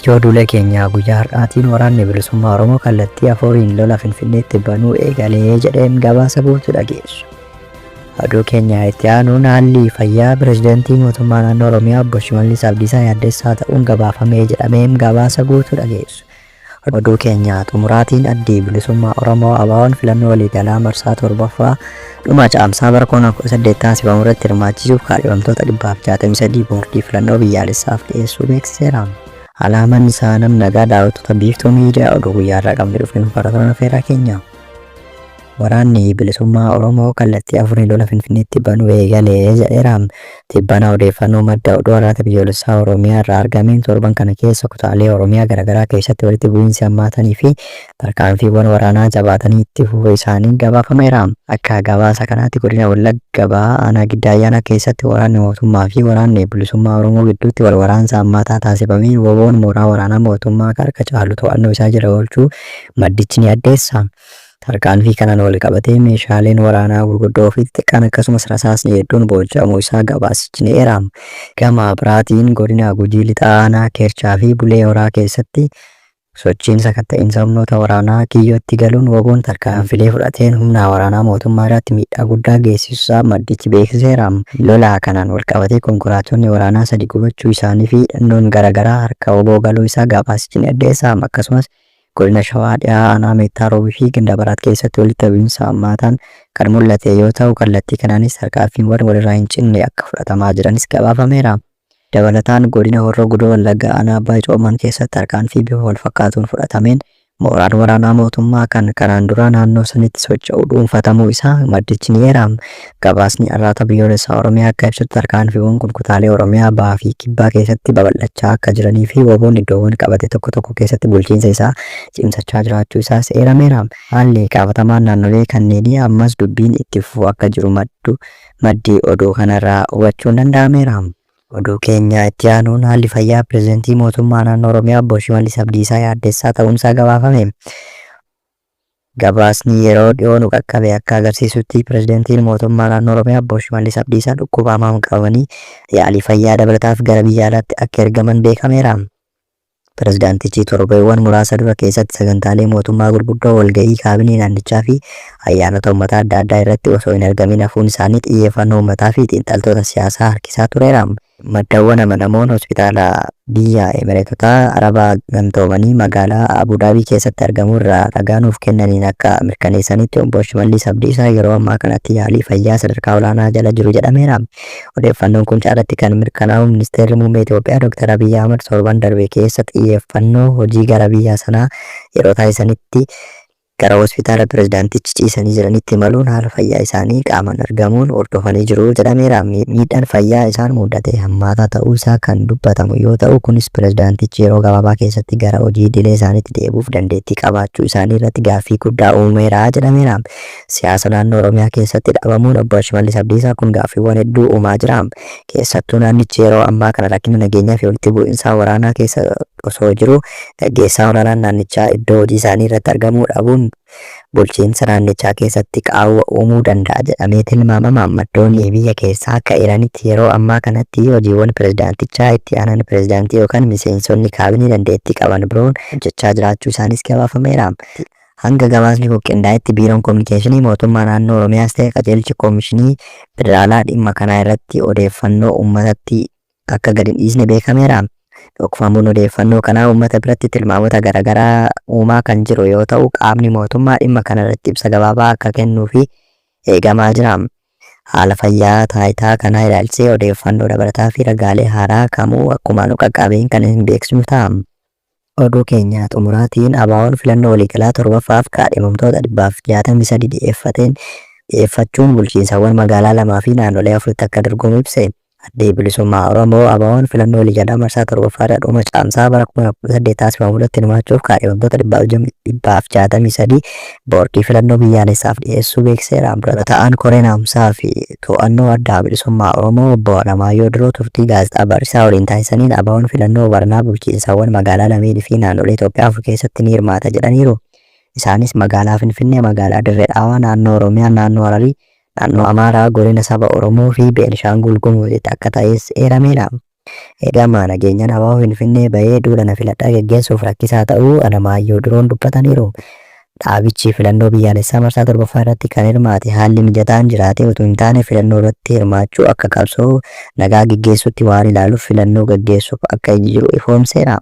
Ijoo oduulee keenyaa guyyaa har'aatiin waraanni bilisummaa Oromoo kallattii afuriin lola Finfinneetti banuu eegalee jedheen gabaasa guutuu dhageessu. Oduu keenya itti aanuun haalli fayyaa pirezidantii mootummaa naannoo Oromiyaa obbo Shimallis Abdiisaa yaaddessaa ta'uun gabaafamee jedhameen gabaasa guutuu dhageessu. Oduu keenya xumuraatiin Addi Bilisummaa Oromoo ABOn filannoo waliigalaa marsaa 7ffaa dhuma Caamsaa bara 2018 taasifamu irratti hirmaachisuuf kaadhimamtoota 163 Boordii Filannoo Biyyaalessaaf dhiyeessuu beeksiseera. Alaaman isaa nam nagaa daawwattoota Biiftuu Miidiyaa oduu guyyaa irraa qabne dhufne nu faana turan affeerraa keenya. Waraanni Bilisummaa Oromoo kallattii afuriin lola Finfinneetti banuu eegale jedheera. Tibbana odeeffannoo madda oduu Arraata Biyyoolessaa Oromiyaa irraa argameen torban kana keessa kutaalee Oromiyaa garaagaraa keessatti walitti bu'iinsi hammaatanii fi tarkaanfiiwwan waraanaa jabaatanii itti fufuu isaanii gabaafameera. Akka gabaasa kanaatti godina Wallagga Bahaa aanaa Giddaa Ayyaanaa keessatti waraanni mootummaa fi waraanni Bilisummaa Oromoo gidduutti wal waraansa hammaataa taasifameen WBOn mooraa waraanaa mootummaa harka caalu to'annoo isaa jala oolchuu maddichi ni addeessa. Tarkaanfii kanaan walqabatee meeshaaleen waraanaa gurguddoo fi xixiqqaan akkasumas rasaasni hedduun booji'amuu isaa gabaasichi ni eera. Gama biraatiin godina Gujii Lixaa aanaa Keerchaa fi Bulee Horaa keessatti sochiin sakatta'iinsa humnoota waraanaa kiyyootti galuun WBOn tarkaanfilee fudhateen humna waraanaa mootummaa irratti miidhaa guddaa geessisuusaa maddichi beeksiseera. Lola kanaan walqabatee konkolaattonni waraanaa sadi gubachuu isaanii fi hidhannoon garaagaraa harka wbo galuu isaa gabaasichi ni addeessa. Akkasumas Godina Shawaa Dhihaa Aanaa Meettaa Roobii fi Gindabaraat keessatti walitti bu'iinsa hammaataan kan mul'ate yoo ta'u, kallattii kanaanis tarkaanfiiwwan walirraa hin cinne akka fudhatamaa jiranis gabaafameera. Dabalataan Godina Horroo Guduruu Wallaggaa Aanaa Abbaay Coomman keessatti tarkaanfii bifa walfakkaatuun fudhatameen mooraan waraanaa mootummaa kan kanaan dura naannoo sanitti socho'u dhuunfatamuu isaa maddichi ni eera. Gabaasni Arraata Biyyoolessaa Oromiyaa akka ibsutti tarkaanfiiwwan kun kutaalee Oromiyaa Bahaa fi Kibbaa keessatti babal'achaa akka jiranii fi WBOn iddoowwan qabate tokko tokko keessatti bulchiinsa isaa cimsachaa jiraachuu isaas eerameera. Haalli qabatamaan naannolee kanneenii ammas dubbiin itti fufuu akka jiru maddu maddi oduu kanarraa hubachuun danda'ameera. Oduu keenya itti aanuun haalli fayyaa Pirezidantii Mootummaa Naannoo Oromiyaa Obbo Shimallis Abdiisaa yaaddessaa ta'uunsaa gabaafame. Gabaasni yeroo dhiyoo nu qaqqabe akka agarsiisutti Pirezidantiin Mootummaa Naannoo Oromiyaa Obbo Shimallis Abdiisaa dhukkuba hamaan qabamanii yaalii fayyaa dabalataaf gara biyya alaatti akka ergaman beekameera. Pirezidaantichi torbeewwan muraasa dura keessatti sagantaalee mootummaa gurguddoo, walga'ii kaabinee naannichaa fi ayyaanota uummataa adda addaa irratti osoo hin argamin hafuun isaanii xiyyeeffannoo uummataa fi xiinxaltoota siyaasaa harkisaa tureera. Maddawwan amanamoon hospitaala biyya Emireetota Arabaa Gamtoomanii magaalaa Abu Daabii keessatti argamu irraa ragaa nuuf kennaniin akka mirkaneessanitti Obbo Shimallis Abdiisaa yeroo ammaa kanatti yaalii fayyaa sadarkaa olaanaa jala jiru jedhameera. Odeeffannoon kun caalatti kan mirkanaa'u Ministeerri Muummee Itoophiyaa Dr. Abiy Ahmad torban darbe keessa xiyyeeffannoo hojii gara biyya sanaa yeroo taasisanitti gara hospitaala pirezidaantichi ciisanii jiranitti imaluun haala fayyaa isaanii qaamaan argamuun hordofanii jiru jedhameera. Miidhaan fayyaa isaan mudate hammaataa ta'uu isaa kan dubbatamu yoo ta'u, kunis pirezidaantichi yeroo gabaabaa keessatti gara hojii idilee isaaniitti deebi'uuf dandeettii qabaachuu isaanii irratti gaaffii guddaa uumeera jedhameera. Siyaasa naannoo Oromiyaa keessatti dhabamuun Obbo Shimallis Abdiisaa kun gaaffiiwwan hedduu uumaa jira. Keessattuu naannichi yeroo ammaa kana rakkina nageenyaa fi walitti bu'iinsa waraanaa keessa osoo jiruu gaggeessaa olaanaan naannichaa iddoo hojii isaanii irratti argamuu dhabuun bulchiinsa naannichaa keessatti qaawwa uumuu danda'a jedhamee tilmaamama. Maddoonni biyya keessaa akka eeranitti yeroo ammaa kanatti hojiiwwan pirezidaantichaa itti aanaan pirezidaantii yookaan miseensonni kaabinee dandeettii qaban biroon hojjechaa jiraachuu isaaniis gabaafameera. Hanga gabaasni kun qindaa'etti Biiroon Kominikeeshinii Mootummaa Naannoo Oromiyaas ta'e Qajeelchi Komishinii Federaalaa dhimma kanaa irratti odeeffannoo uummatatti akka gad hin dhiisne beekameera. Dhokfamuun odeeffannoo kanaa uummata biratti tilmaamota garaagaraa uumaa kan jiru yoo ta'u, qaamni mootummaa dhimma kanarratti ibsa gabaabaa akka kennuufi eegamaa jira. Haala fayyaa taayitaa kanaa ilaalchisee odeeffannoo dabalataa fi ragaalee haaraa kamuu akkuma nu qaqqabeen kan isin beeksisnu ta'a. Oduu keenya xumuraatiin ABOn filannoo waliigalaa 7ffaaf kaadhimamtoota 163 dhiyeeffateen dhiyeeffachuun bulchiinsawwan magaalaa lamaa fi naannolee afuritti akka dorgomu ibse. Addi Bilisummaa Oromoo, ABOn, filannoo waliigalaa marsaa 7ffaarra dhuma Caamsaa bara 2018 taasifamu irratti hirmaachuuf kaadhimamtoota 163 Boordii Filannoo Biyyaalessaaf dhiyeessuu beeksiseera. Dura ta'aan Koree Naamusaa fi To'annoo Adda Bilisummaa Oromoo Obbo Alamaayyoo Diroo turtii Gaazexaa Bariisaa waliin taasisaniin ABOn filannoo baranaa bulchiinsawwan magaalaa lameenii fi naannolee Itoophiyaa afur keessatti ni hirmaata jedhaniiru. Isaanis Magaalaa Finfinnee, Magaalaa Dirree Dhawaa, Naannoo Oromiyaa, Naannoo Hararii, Naannoo Amaaraa, Godina Saba Oromoo fi Beenishaangul Gumuzitti akka ta'es eerameera. Gama nageenyaan ABO Finfinnee bahee duula na filadhaa geggeessuuf rakkisaa ta'uu Alamaayyoo Diroon dubbataniiru. Dhaabichi filannoo biyyaalessaa marsaa 7ffaa irratti kan hirmaate haalli mijataan jiraatee utuu hin taane filannoo irratti hirmaachuu akka qabsoo nagaa geggeessuutti waan ilaaluuf filannoo gaggeessuuf akka jiru ifoomseera.